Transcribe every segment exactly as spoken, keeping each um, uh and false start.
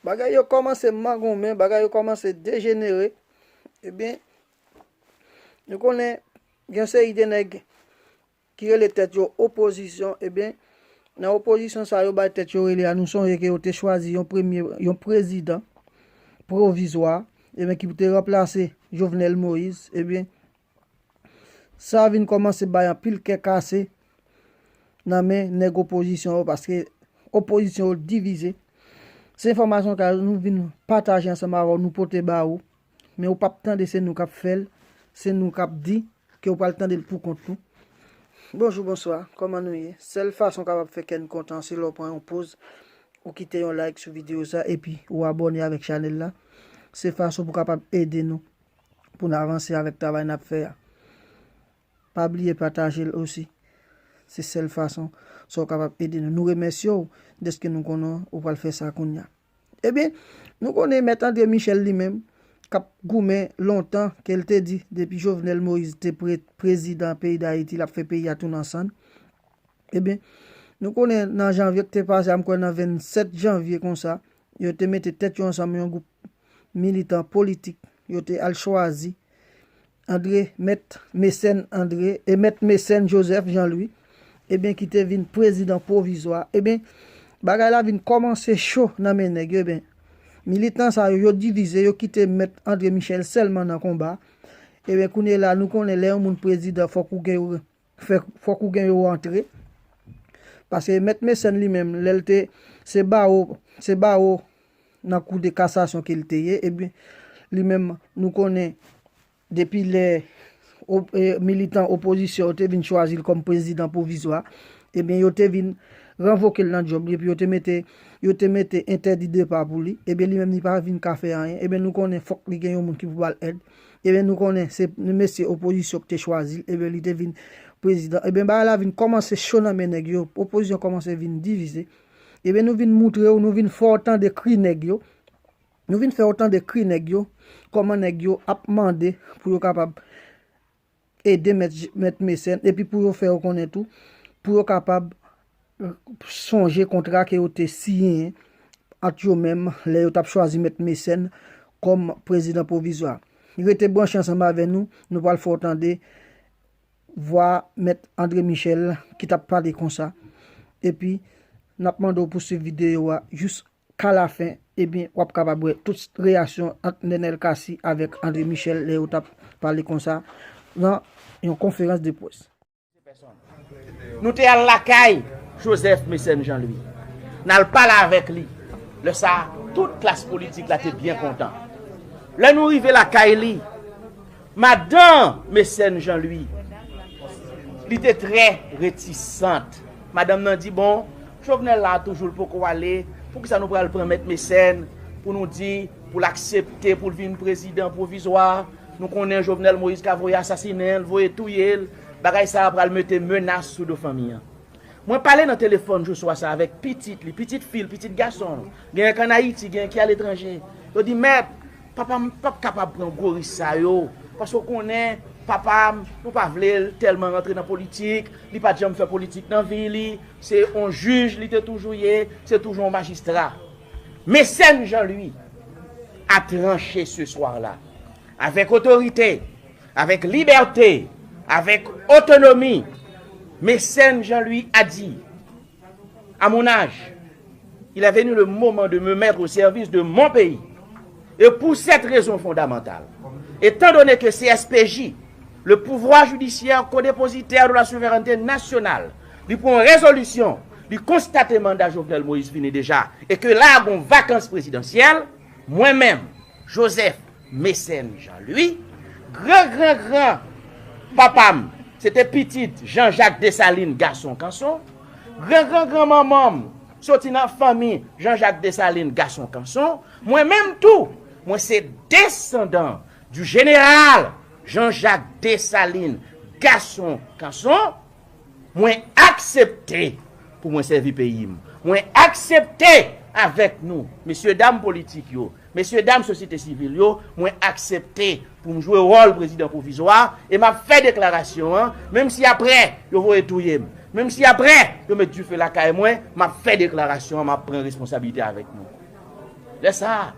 Bagay yo kòmanse mangonmen, bagay yo kòmanse dejenere. Ebyen, nou konnen gen seri de nèg ki rele tèt yo opozisyon, ebyen, nan opozisyon sa yo bay tèt yo rele a, nou sonje ke yo te chwazi yon premye, yon prezidan pwovizwa, ebyen, ki te ranplase Jovenel Moïse, ebyen, sa vin kòmanse bay anpil kè kase nan men nèg opozisyon yo, paske opozisyon yo divize. Se enfòmasyon sa nou vin pataje ansanm avè w, nou pote ba ou, men ou p ap tande se nou k ap fè l, se nou k ap di ke ou pral tande l pou kont nou. Bonjou, bonswa, kòman nou ye? Sèl fason w kapab fè kè n kontan se lè w pran yon poz, ou kite yon like sou videyo sa, epi ou abòne avèk chanèl la. Se fason pou w kapab ede nou, pou n avanse avèk travay n ap fè a. Pa bliye pataje l osi. Se sèl fason sa w kapab ede nou. Nou remèsye w dèske nou konnen w pral fè sa kounye a. Ebyen, nou konnen Mèt André Michel li menm, k ap goumen lontan, ke l te di, depi Jovenel Moïse te pre-, prezidan peyi Dayiti, l ap fè peyi a tounen an sann. Ebyen, nou konnen nan janvye k te pase a, m kwè nan vennsèt janvye konsa, yo te mete tèt yo ansanm, yon gwoup militan politik, yo te al chwazi André, Mèt Mesèn André, e Mèt Mesèn Joseph Jean Louis, ebyen, ki te vin prezidan pwovizwa. Ebyen, bagay la vin kòmanse cho nan men nèg yo. Ebyen, militan sa yo, yo divize, yo kite Mèt André Michel sèlman nan konba. Ebyen, kounye la, nou konnen lè yon moun prezidan, fòk ou gen, fè, fòk ou gen yo antre. Paske Mèt Mesèn li menm, lè l te, se bawo, se bawo nan kou de kasasyon ke l te ye, ebyen, li menm, nou konnen, depi lè o-, e, militan opozisyon yo te vin chwazi l kòm prezidan pwovizwa, ebyen, yo te vin ranvoke l nan djòb li, epi yo te mete, yo te mete entèdi depa pou li, ebyen, li menm, li pa vin ka fè anyen, ebyen, nou konnen fòk li gen yon moun ki pou ba l èd, ebyen, nou konnen se mesye opozisyon ki te chwazi l, ebyen, li te vin prezidan, ebyen, bagay la vin kòmanse cho nan men nèg yo, opozisyon kòmanse vin divize, ebyen, nou vin moutre w, nou vin fè w tande kri nèg yo, Nou vin fè w tande kri nèg yo, kòman nèg yo ap mande pou yo kapab ede Mèt, Mèt Mesèn, epi pou yo fè yo konnen tou, pou yo kapab, eh, sonje kontra ke yo te siyen ant yo menm lè yo t ap chwazi Mèt Mesèn kòm prezidan pwovizwa. Rete branche ansanm avè nou, nou pral fè w tande vwa Mèt André Michel ki t ap pale konsa. Epi, n ap mande w pou swiv videyo a jis ka lafen, ebyen, w ap kapab wè tout reyaksyon ant Nenel Cassy avèk André Michel lè yo t ap pale konsa nan yon konferans de près. Nou te al lakay Joseph Mécène Jean Louis. N al pale avèk li. Lè sa a, tout klas politik la te byen kontan. Lè nou rive lakay li, madan Mécène Jean Louis, li te trè retisant. Madanm nan di, bon, Jovenel la toujou l poko ale, poukisa nou pral pran Mèt Mécène pou nou di, pou l aksepte pou l vin prezidan pwovizwa? Nou konnen Jovenel Moïse ka voye asasinen l, voye touye l, bagay sa a pral mete menas sou do fanmi an. Mwen pale nan telefòn jou swa sa avèk pitit li, pitit fi l, pitit gason l. Genyen k ann Ayiti, genyen ki aletranje. Yo di, mèt, papa m p ap kapab pran gwo risk sa yo. Paske w konnen, papa m, nou pa vle l tèlman rantre nan politik, li pa t janm fè politik nan vi li, se yon jij li te toujou ye, se toujou yon majistra. Mécène Jean Louis a tranché ce soir-là, avec autorité, avec liberté, avec autonomie. Mécène Jean Louis a dit, à mon âge, il est venu le moment de me mettre au service de mon pays. Et pour cette raison fondamentale, étant donné que C S P J, le pouvoir judiciaire codépositaire de la souveraineté nationale, li pran yon rezolisyon, li konstate manda Jovenel Moïse fini deja, e ke la gon vakans prezidansyèl, mwen menm, Joseph Mécène Jean Louis, gran gran gran papa m, se te pitit Jean Jacques Dessalines gason kanson, gran gran gran manman m, soti nan fanmi Jean Jacques Dessalines gason kanson, mwen menm tou, mwen se desandan du général Jean Jacques Dessalines gason kanson, mwen aksepte pou mwen sèvi peyi m. Mwen aksepte avèk nou, mesye dam politik yo, mesye dam sosyete sivil yo, mwen aksepte pou m jwe wòl prezidan pwovizwa e m ap fè deklarasyon an, menm si apre yo voye touye m, menm si apre yo met dife lakay mwen, m ap fè deklarasyon an, m ap pran responsablite avèk nou. Lè sa a,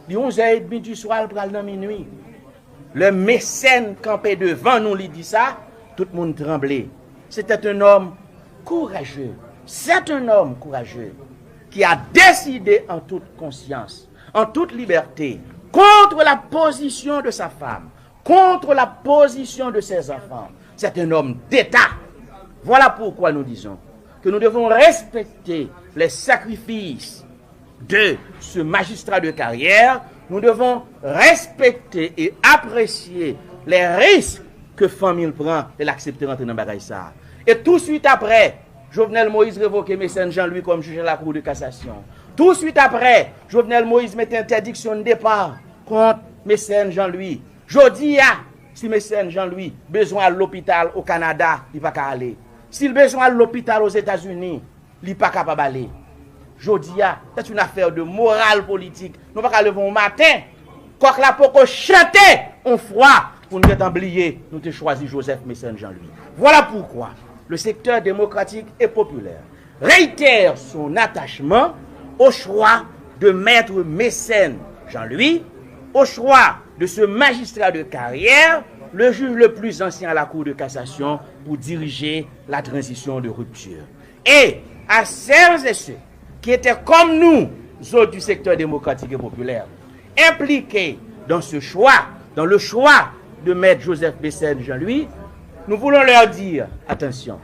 li onzè edmi di swa, l pral nan minui. Lè Mesèn kanpe devan nou, li di sa, tout moun tranble. C'était un homme courageux. C'est un homme courageux qui a décidé en toute conscience, en toute liberté, contre la position de sa femme, contre la position de ses enfants. C'est un homme d'État. Voilà pourquoi nous disons que nous devons respecter les sacrifices de ce magistrat de carrière, nous devons respecter et apprécier les risques que fanmi l pran lè l aksepte rantre nan bagay sa a. E tou swit apre, Jovenel Moïse revoke Mesèn Jean Louis kòm jij a la Cour de cassation. Tou swit apre, Jovenel Moïse mete entèdiksyon de depa kont Mesèn Jean Louis. Jodi a, si Mesèn Jean Louis bezwen al lopital o Kanada, li pa ka ale. Si l bezwen al lopital Ozetazini, li pa kapab ale. Jodi a, c'est une affaire de morale politique. Nou pa ka leve yon maten, kòk la poko chante yon fwa pou n gentan bliye nou te chwazi Joseph Mesèn Jean Louis. Voilà pourquoi le secteur démocratique et populaire réitère son attachement au choix de maître Mesèn Jean Louis, au choix de ce magistrat de carrière, le juge le plus ancien à la Cour de cassation, pour diriger la transition de rupture. Et à celles et ceux qui étaient comme nous, autres du secteur démocratique et populaire, impliqués dans ce choix, dans le choix de maître Joseph Mesèn Jean Louis, nous voulons leur dire, attention,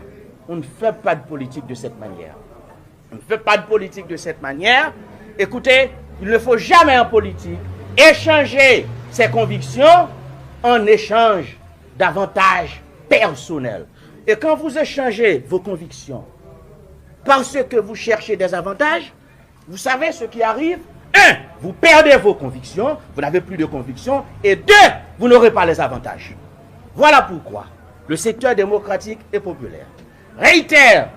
on ne fait pas de politique de cette manière. On ne fait pas de politique de cette manière. Écoutez, il ne faut jamais en politique échanger ses convictions en échange d'avantages personnels. Et quand vous échangez vos convictions parce que vous cherchez des avantages, vous savez ce qui arrive? Un, vous perdez vos convictions, vous n'avez plus de conviction, et deux, vous n'aurez pas les avantages. Voilà pourquoi le secteur démocratique et populaire réitère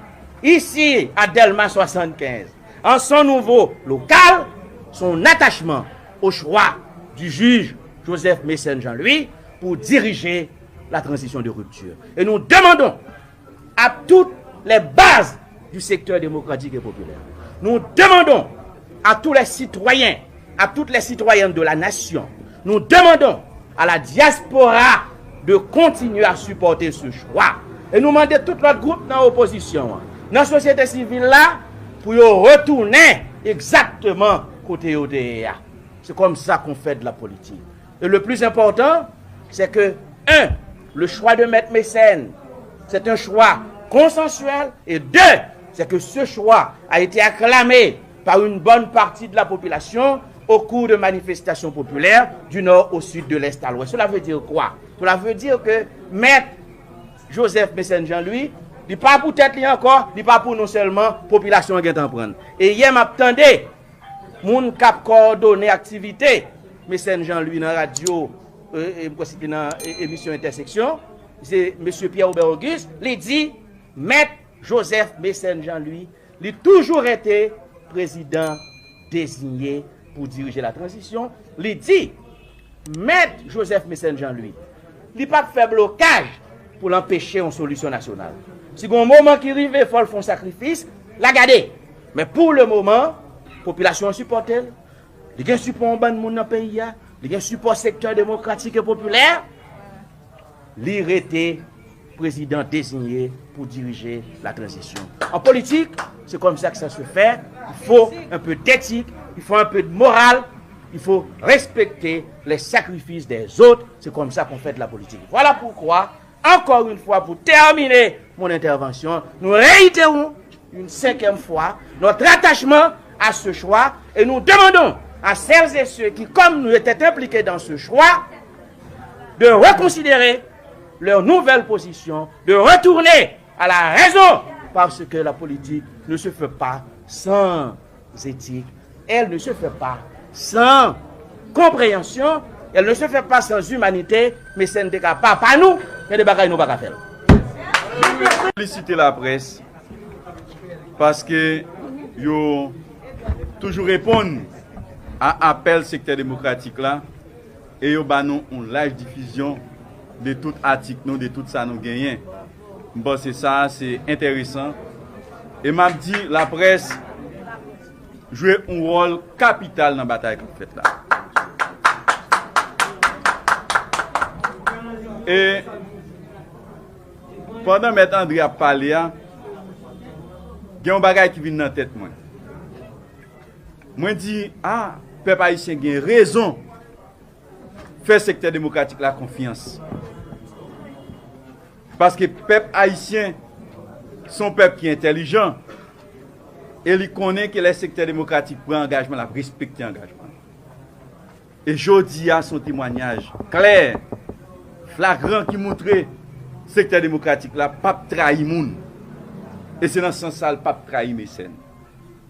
ici à Delma soixante-quinze, en son nouveau local, son attachement au choix du juge Joseph Mécène Jean-Louis pour diriger la transition de rupture. Et nous demandons à toutes les bases du secteur démocratique et populaire, nous demandons à tous les citoyens, à toutes les citoyennes de la nation, nous demandons à la diaspora de continuer à supporter ce choix. E nou mande tout lòt gwoup nan opozisyon an, nan sosyete sivil la, pou yo retounen egzakteman kote yo te ye a. C'est comme ça qu'on fait de la politique. Et le plus important, c'est que, un, le choix de Maître Mécène, c'est un choix consensuel. Et deux, c'est que ce choix a été acclamé par une bonne partie de la population au cours de manifestations populaires du nord au sud, de l'est à l'ouest. Cela veut dire quoi? Cela veut dire que Maître Joseph Mécène Jean-Louis, li pa pou tèt li ankò, li pa pou nou sèlman, popilasyon an gentan pran l. E yè m ap tande moun k ap kowòdone aktivite Mécène Jean-Louis nan radyo, e, e, m kwè se te nan, e, emisyon Entèseksyon, se mesye Pierre Robert Auguste, li di, Mèt Joseph Mécène Jean-Louis, li toujou rete prezidan deziye pou dirije la tranzisyon. Li di, Mèt Joseph Mécène Jean-Louis, li p ap fè blokaj pou l anpeche yon solisyon nasyonal. Si gen yon moman ki rive, fò l fè yon sakrifis, l a gade. Men pou le moman, popilasyon an sipòte l. Li gen sipò yon bann moun nan peyi a. Li gen sipò sektè demokratik e popilè. Li rete prezidan deziye pou dirije la tranzisyon. En politique, c'est comme ça que ça se fait. Il faut un peu d'éthique, il faut un peu de morale, il faut respecter les sacrifices des autres. C'est comme ça qu'on fait de la politique. Voilà pourquoi, encore une fois, pour terminer mon intervention, nous réitérons une cinquième fois notre attachement à ce choix et nous demandons à celles et ceux qui, comme nous, étaient impliqués dans ce choix, de reconsidérer leur nouvelle position, de retourner à la raison, parce que la politique ne se fait pas sans éthique, elle ne se fait pas sans compréhension, elle ne se fait pas sans humanité, men S N T K papa nou, gen de bagay nou pa ka fè l. Felisite laprès paske yo toujou reponn a apèl sektè demokratik la e yo ba nou yon laj difizyon de tout atik nou, de tout sa nou genyen. M panse sa se enteresan. E m ap di laprès, jwe yon wòl kapital nan batay k ap fèt la. E pandan Mèt André ap pale a, gen yon bagay ki vin nan tèt mwen. Mwen di, a, pèp ayisyen gen rezon fè sektè demokratik la konfyans. Paske pèp ayisyen se yon pèp ki entèlijan e li konnen ke lè sektè demokratik pran angajman, l ap respekte angajman. E jodi a, se yon temwayaj klè, flagran ki montre sektè demokratik la p ap trayi moun. E se nan sans sa a l p ap trayi mesèn.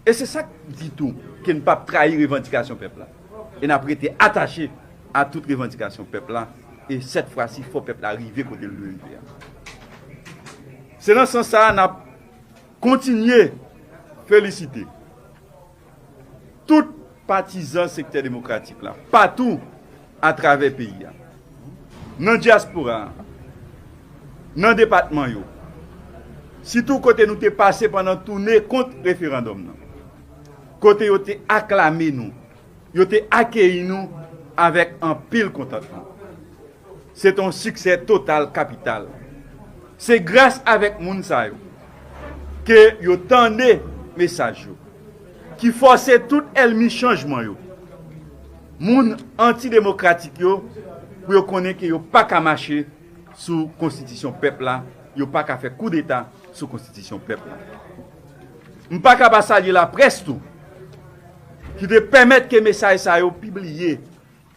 E se sa k di tou ke n p ap trayi revandikasyon pèp la. E n ap rete atache a tout revandikasyon pèp la. E sèt fwa si, fò pèp la rive kote l dwe rive a. Se nan sans sa a n ap kontinye felisite tout patizan sektè demokratik la, patou atravè peyi a, nan dyaspora a, nan depatman yo, sitou kote nou te pase pandan toune kont referandòm nan, kote yo te aklame nou, yo te akeyi nou avèk anpil kontantman. Se te yon siksè total kapital. Se gras avèk moun sa yo ke yo tande mesaj yo, ki fòse tout ènmi chanjman yo, moun antidemokratik yo, pou yo konnen ke yo pa ka mache sou konstitisyon pèp la, yo pa ka fè koudeta sou konstitisyon pèp la. M pa ka pa salye laprès tou, ki te pèmèt ke mesaj sa yo pibliye.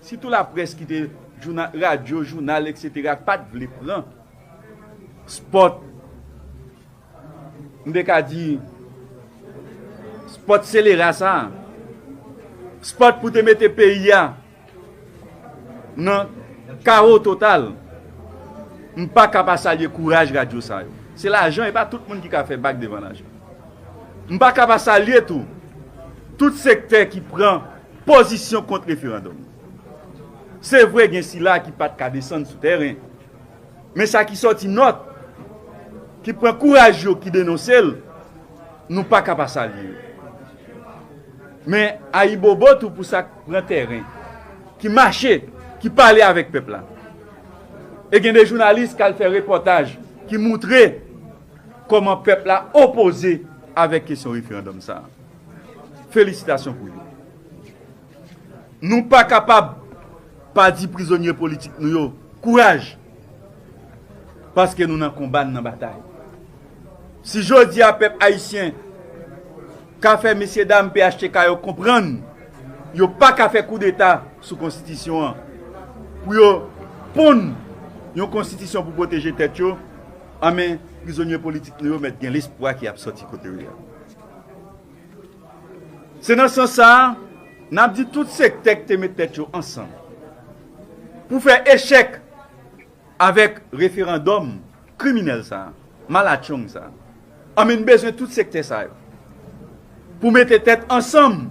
Sitou laprès ki te jouna-, radyo, jounal, etsetera, pa t vle pran spòt, m te ka di, spòt selera sa a, spòt pou te mete peyi a nan kawo total. M pa ka pa salye kouraj radyo sa yo. Se lajan, e pa tout moun ki ka fè bak devan lajan. M pa ka pa salye tou tout sektè ki pran pozisyon kont referandòm. Se vre, gen sila ki pa t ka desann sou tèren, men sa ki sòti nòt, ki pran kouraj yo, ki denonse l, nou pa ka pa salye yo. Men ayibobo tou pou sa k pran tèren, ki mache, ki pale avèk pèp la. E gen de jounalis k al fè repòtaj ki montre kòman pèp la opoze avèk kesyon referandòm sa a. Felisitasyon pou yo. Nou pa kapab pa di prizonye politik nou yo kouraj, paske nou nan konba, n nan batay. Si jodi a pèp ayisyen ka fè mesyedam P H T K yo konprann yo pa ka fè koudeta sou konstitisyon an, pou yo ponn yon konstitisyon pou pwoteje tèt yo, anben, prizonye politik nou yo mèt gen lespwa ke y ap sòti kote yo ye a. Se nan sans sa a, n ap di tout sektè ki te met tèt yo ansanm pou fè echèk avèk referandòm kriminèl sa a, malatchong sa a. Anben, n bezwen tout sektè sa yo pou mete tèt ansanm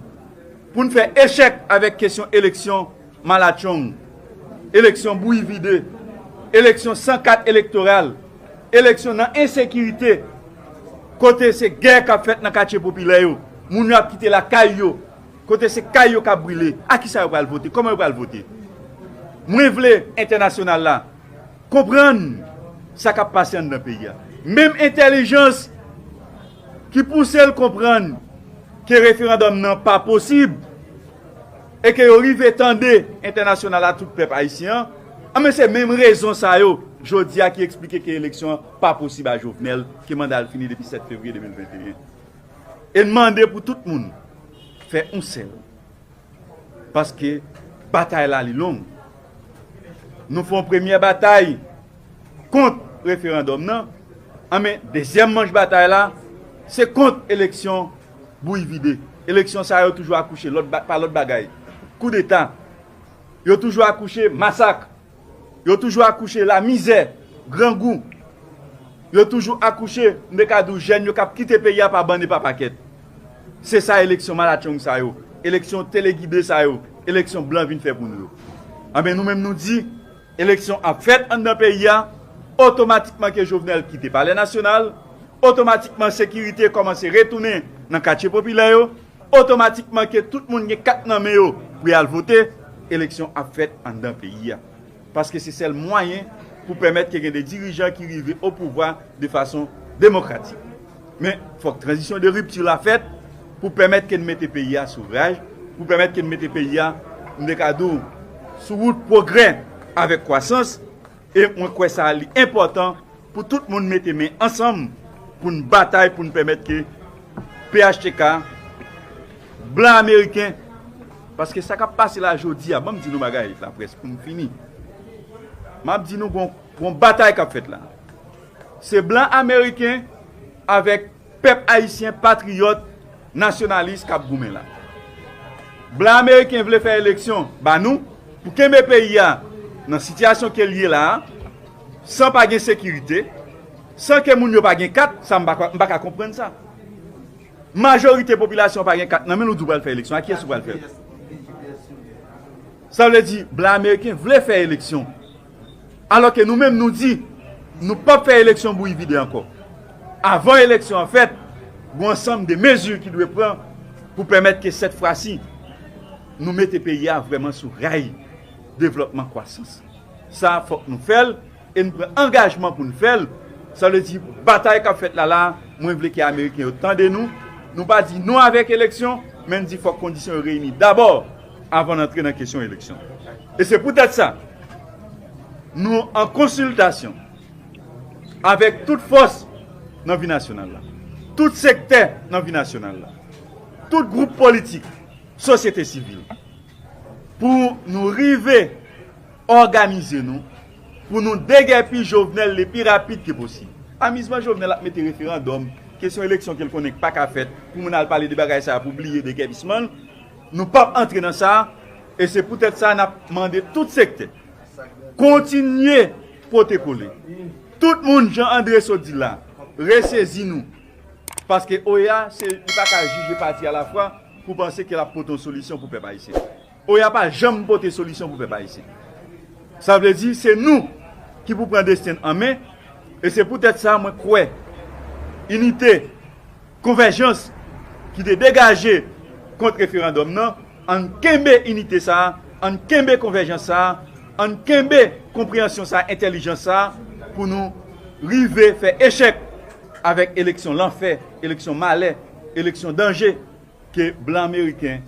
pou n fè echèk avèk kesyon eleksyon malatchong, eleksyon bouyi vide, eleksyon san kat elektoral, eleksyon nan ensekirite, kote se gè k ap fèt nan katye popilè yo, moun yo ap kite lakay yo, kote se kay yo k ap brile. A kisa yo pral vote? Kòman yo pral vote? Mwen vle entènasyonal la konprann sa k ap pase anndan peyi a. Menm entèlijans ki pouse l konprann ke referandòm nan pa posib e ke yo rive tande entènasyonal la, tout pèp ayisyen an, anben, se menm rezon sa yo jodi a ki eksplike ke eleksyon an pa posib a Jovenel, ke manda l fini depi sèt fevriye de mil venteyen. E n mande pou tout moun fè yon sèl. Paske batay la, li long. Nou fè yon premyè batay kont referandòm nan, anben, dezyèm manch batay la, se kont eleksyon bouyi vide. Eleksyon sa yo toujou akouche lòt ba-, pa lòt bagay. Koudeta. Yo toujou akouche masak. Yo toujou akouche lamizè, grangou. Yo toujou akouche, m te ka di w, jèn yo k ap kite peyi a pa bann e pa pakèt. Se sa eleksyon malatchong sa yo, eleksyon telegide sa yo, eleksyon blan vin fè pou nou yo. Anben, nou menm nou di, eleksyon ap fèt anndan peyi a, otomatikman ke Jovenel kite Palè Nasyonal, otomatikman sekirite kòmanse retounen nan katye popilè yo, otomatikman ke tout moun gen kat nan men yo pou y al vote, eleksyon ap fèt anndan peyi a. Paske se sèl mwayen pou pèmèt ke gen de dirijan ki rive o pouvwa de fason demokratik. Men, fòk tranzisyon de ripti la fèt pou pèmèt ke n mete peyi a sou ray, pou pèmèt ke n mete peyi a, m te ka di w, sou wout pwogrè avèk kwasans, e mwen kwè sa li enpòtan pou tout moun mete men ansanm pou n batay, pou n pèmèt ke P H T K, blan ameriken, paske sa k ap pase la jodi a, ban m di nou bagay, laprès, pou m fini. M ap di nou gon, gon batay k ap fèt la. Se blan ameriken avèk pèp ayisyen patriyòt, nasyonalis k ap goumen la. Blan ameriken vle fè eleksyon ba nou pou kenbe peyi a nan sitiyasyon ke l ye la a, san pa gen sekirite, san ke moun yo pa gen kat, sa m pa, m pa ka konprann sa. Majorite popilasyon pa gen kat nan men l, ou di w pral fè eleksyon. A kiyès ou pral fè l? Sa vle di, blan ameriken vle fè eleksyon. Alò ke nou menm nou di, nou p ap fè eleksyon bouyi vide ankò. Avan eleksyon an fèt, gon ansanm de mezi ki dwe pran pou pèmèt ke sèt fwa si, nou mete peyi a vrèman sou ray devlòpman, kwasans. Sa, fòk nou fè l, e n pran angajman pou n fè l. Sa vle di, batay k ap fèt la la, mwen vle ke ameriken yo tande nou. Nou pa di non avèk eleksyon, men n di fòk kondisyon yo reyini dabò avan n antre nan kesyon eleksyon. E se poutèt sa, nou an konsiltasyon avèk tout fòs nan vi nasyonal la, tout sektè nan vi nasyonal la, tout gwoup politik, sosyete sivil, pou nou rive òganize nou, pou nou degèpi Jovenel le pi rapid ke posib. Amizman Jovenel ap mete referandòm, kesyon eleksyon ke l konnen k pa ka fèt, pou moun al pale de bagay sa a pou bliye degèpisman l. Nou p ap antre nan sa, e se poutèt sa n ap mande tout sektè kontinye pote kole. Tout moun, jan André sot di l la, resezi nou. Paske O E A, se, li pa ka jije pati alafwa pou panse ke l ap pote yon solisyon pou pèp ayisyen. O E A pa janm pote solisyon pou pèp ayisyen. Sa vle di, se nou ki pou pran desten n an men, e se poutèt sa mwen kwè inite, konvèjans ki te degaje kont referandòm nan, ann kenbe inite sa a, ann kenbe konvèjans sa a, ann kenbe konpreyansyon sa a, entèlijans sa a, pou nou rive fè echèk avèk eleksyon lanfè, eleksyon malè, eleksyon danje ke blan ameriken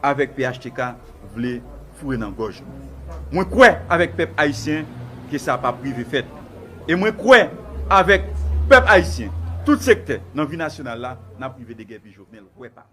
avèk P H T K vle foure nan gòj nou. Mwen kwè avèk pèp ayisyen ke sa p ap rive fèt. E mwen kwè avèk pèp ayisyen, tout sektè nan vi nasyonal la, n ap rive degèpi Jovenel, wè pa.